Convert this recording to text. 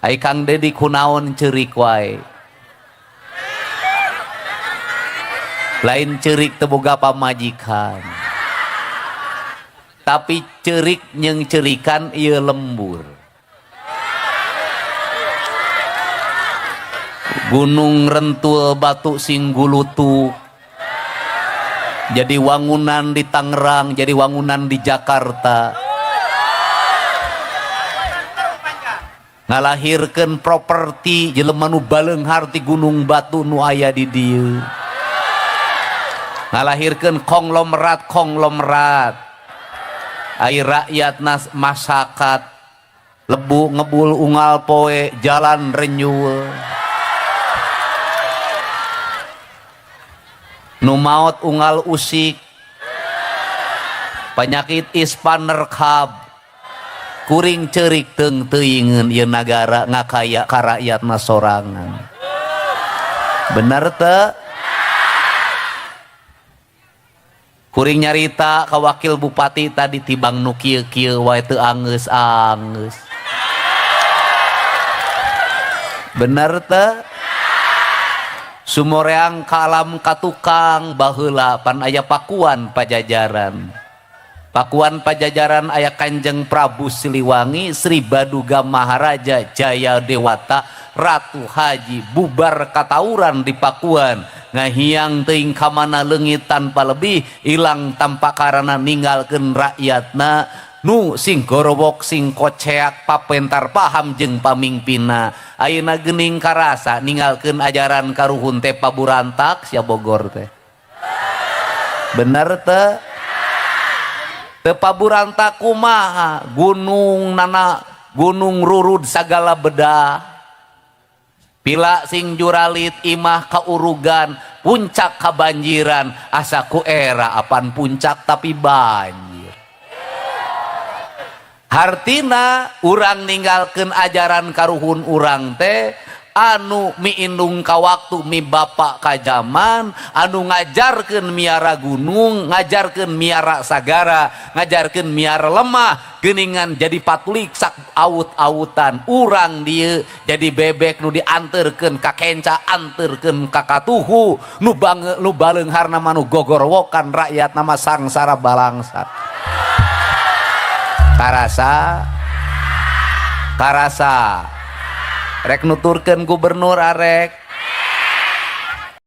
Ai Kang Dedi kunaon ceurik wae. Lain ceurik teu boga pamajikan. Tapi ceurik jeung ceurikan ieu lembur. Gunung rentul batu sing gulutuk. Jadi wangunan di Tangerang, jadi wangunan di Jakarta. Ngalahirkeun properti jelema nu baleunghar ti Gunung Batu nu aya di dieu. Ngalahirkeun konglomerat konglomerat. Ai rakyat nas masyarakat lebu ngebul unggal poe jalan renyul. Nu maot unggal usik. Penyakit ispan nerkab. Kuring ceurik teung teuingeun ieu nagara ngakaya ka rakyatna sorangan. Bener teu? Kuring nyarita ka wakil bupati tadi tibang nu kieu-kieu wae teu angeus-angeus. Bener teu? Sumoreang ka alam ka tukang baheula pan aya Pakuan Pajajaran. Pakuan Pajajaran aya Kanjeng Prabu Siliwangi, Sri Baduga Maharaja Jaya Dewata, Ratu Haji bubar katauran di Pakuan, ngahiang teuing ka mana leungit tanpa lebih, ilang tanpa karana ninggalkeun rakyatna nu sing gorowok sing koceak papentar paham jeung pamingpinna. Ayeuna geuning karasa ninggalkeun ajaran karuhun teh paburantak sia Bogor teh. Bener teu? Teu paburantak kumaha gunung nana gunung rurud sagala bedah pila sing juralit imah kaurugan puncak kabanjiran asa ku era apan puncak tapi banjir. Hartina urang ninggalkeun ajaran karuhun urang teh anu miindung ka waktu mi bapak ka zaman anu ngajarkeun miara gunung, ngajarkeun miara sagara, ngajarkeun miara lemah, geuningan jadi patulik sak awut-awutan urang dieu jadi bebek nu dianterkeun ka kenca, anterkeun ka katuhu, nu bange nu baleungharna mah nu gogorwokan rakyat nama sangsara balangsat. Karasa karasa rek nuturkeun gubernur arek.